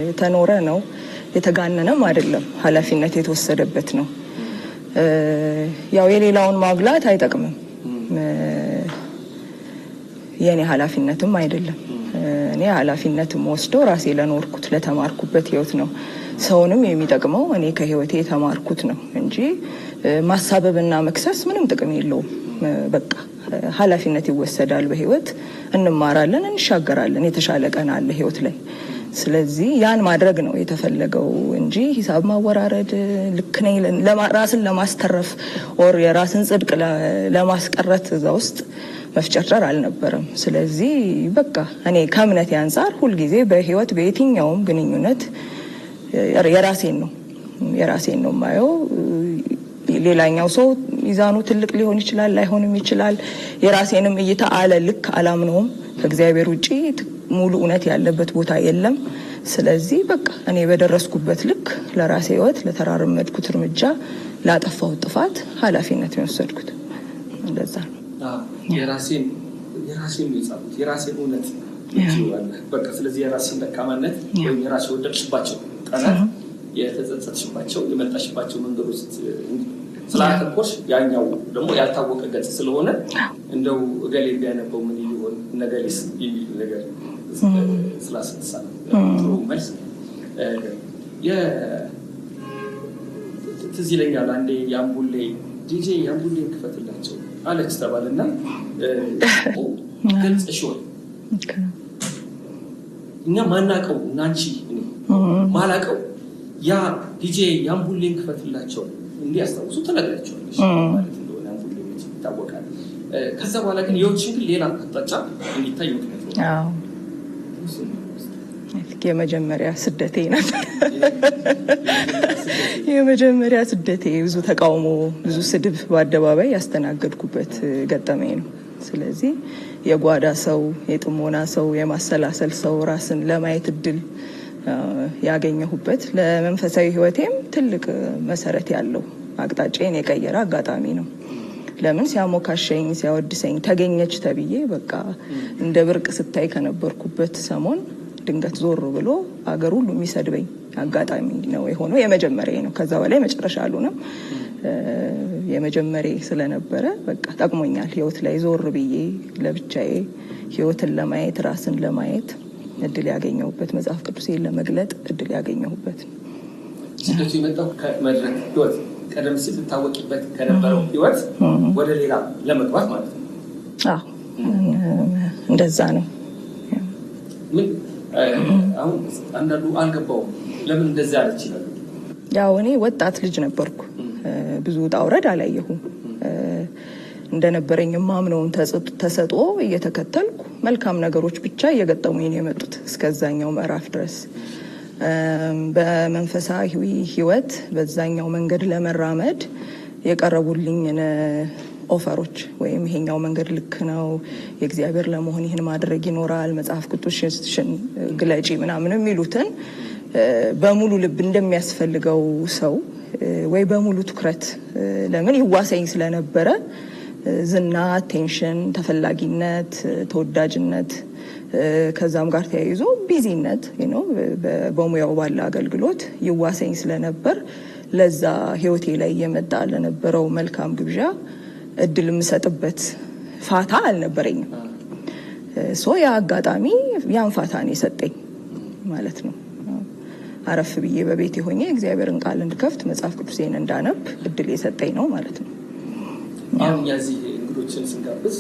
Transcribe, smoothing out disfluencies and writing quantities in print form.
የተኖረ ነው፣ የተጋነነም አይደለም። ኃላፊነት የተወሰደበት ነው። ያው የሌላውን ማጉላት አይጠቅምም። የእኔ ኃላፊነትም አይደለም። እኔ ኃላፊነትም ወስደው ራሴ ለኖርኩት ለተማርኩበት ህይወት ነው። ሰውንም የሚጠቅመው እኔ ከህይወቴ የተማርኩት ነው እንጂ ማሳበብና መክሰስ ምንም ጥቅም የለውም። በቃ ኃላፊነት ይወሰዳል። በህይወት እንማራለን፣ እንሻገራለን። የተሻለ ቀን አለ ህይወት ላይ። ስለዚህ ያን ማድረግ ነው የተፈለገው እንጂ ሂሳብ ማወራረድ፣ ልክ ነኝ ራስን ለማስተረፍ or የራስን ጽድቅ ለማስቀረት እዛ ውስጥ መፍጨርጨር አልነበረም። ስለዚህ በቃ እኔ ከእምነቴ አንጻር ሁልጊዜ በህይወት በየትኛውም ግንኙነት የራሴን ነው የማየው። ሌላኛው ሰው ሚዛኑ ትልቅ ሊሆን ይችላል፣ ላይሆንም ይችላል። የራሴንም እይታ አለ ልክ አላምነውም። ከእግዚአብሔር ውጪ ሙሉ እውነት ያለበት ቦታ የለም። ስለዚህ በቃ እኔ በደረስኩበት ልክ ለራሴ ህይወት፣ ለተራመድኩት እርምጃ፣ ላጠፋሁት ጥፋት ኃላፊነት የወሰድኩት እንደዛ ነው። የራሴን ነው የጻፉት፣ የራሴን እውነት በቃ። ስለዚህ የራሴን ደካማነት ወይም የራሴ ወደቅሽባቸው ቀናት፣ የተጸጸትሽባቸው፣ የመጣሽባቸው መንገዶች ስላተኮርሽ ያኛው ደግሞ ያልታወቀ ገጽ ስለሆነ እንደው እገሌ ቢያነበው ምን ሊሆን፣ እነገሌስ የሚል ነገር ስላስነሳ ነው። ጥሩ መልስ። ትዝ ይለኛል አንዴ የአምቡሌ ዲጄ የአምቡሌን ክፈትላቸው አለች ተባለና ገልጸሽዋል። እኛ ማናቀው፣ እናንቺ ማላቀው ያ ዲጄ የአምቡሌን ክፈትላቸው እንዲያስታውሱ ትነግራቸዋለሽ ማለት እንደሆነ አምቡሌ ይታወቃል። ከዛ በኋላ ግን የውችን ግን ሌላ አቅጣጫ እንዲታይ ምክንያት ነው። የመጀመሪያ ስደቴ ነበር። የመጀመሪያ ስደቴ ብዙ ተቃውሞ፣ ብዙ ስድብ በአደባባይ ያስተናገድኩበት ገጠመኝ ነው። ስለዚህ የጓዳ ሰው፣ የጥሞና ሰው፣ የማሰላሰል ሰው፣ ራስን ለማየት እድል ያገኘሁበት፣ ለመንፈሳዊ ሕይወቴም ትልቅ መሰረት ያለው፣ አቅጣጫዬን የቀየረ አጋጣሚ ነው። ለምን ሲያሞካሸኝ ሲያወድሰኝ ተገኘች ተብዬ በቃ እንደ ብርቅ ስታይ ከነበርኩበት ሰሞን ድንገት ዞር ብሎ አገር ሁሉ የሚሰድበኝ አጋጣሚ ነው የሆነው። የመጀመሪያ ነው። ከዛ በላይ መጨረሻ አልሆነም። የመጀመሪያ ስለነበረ በቃ ጠቅሞኛል። ህይወት ላይ ዞር ብዬ ለብቻዬ ህይወትን ለማየት፣ ራስን ለማየት እድል ያገኘሁበት፣ መጽሐፍ ቅዱሴን ለመግለጥ እድል ያገኘሁበት። ስደቱ የመጣው ከመድረክ ህይወት፣ ቀደም ሲል ትታወቂበት ከነበረው ህይወት ወደ ሌላ ለመግባት ማለት ነው። አዎ፣ እንደዛ ነው። ምን አሁን አንዳንዱ አልገባውም፣ ለምን እንደዚያ አለች ይላሉ። ያው እኔ ወጣት ልጅ ነበርኩ። ብዙ ውጣ ውረድ አላየሁም። እንደነበረኝ የማምነውን ተሰጥኦ እየተከተልኩ መልካም ነገሮች ብቻ እየገጠሙኝ ነው የመጡት እስከዛኛው ምዕራፍ ድረስ። በመንፈሳዊ ህይወት በዛኛው መንገድ ለመራመድ የቀረቡልኝን offer ኦች ወይም ይሄኛው መንገድ ልክ ነው፣ የእግዚአብሔር ለመሆን ይህን ማድረግ ይኖራል፣ መጽሐፍ ቅዱስሽን ግለጪ ምናምን የሚሉትን በሙሉ ልብ እንደሚያስፈልገው ሰው ወይ በሙሉ ትኩረት፣ ለምን ይዋሰኝ ስለነበረ ዝና፣ attention፣ ተፈላጊነት፣ ተወዳጅነት፣ ከዛም ጋር ተያይዞ busy ነት በሙያው ባለ አገልግሎት ይዋሰኝ ስለነበር ለዛ ህይወቴ ላይ እየመጣ ለነበረው መልካም ግብዣ እድል የምሰጥበት ፋታ አልነበረኝም። So ያ አጋጣሚ ያን ፋታ ነው የሰጠኝ ማለት ነው። አረፍ ብዬ በቤቴ ሆኜ እግዚአብሔርን ቃል እንድከፍት፣ መጽሐፍ ቅዱሴን እንዳነብ እድል የሰጠኝ ነው ማለት ነው። አሁን እኛ እዚህ እንግዶችን ስንጋብዝ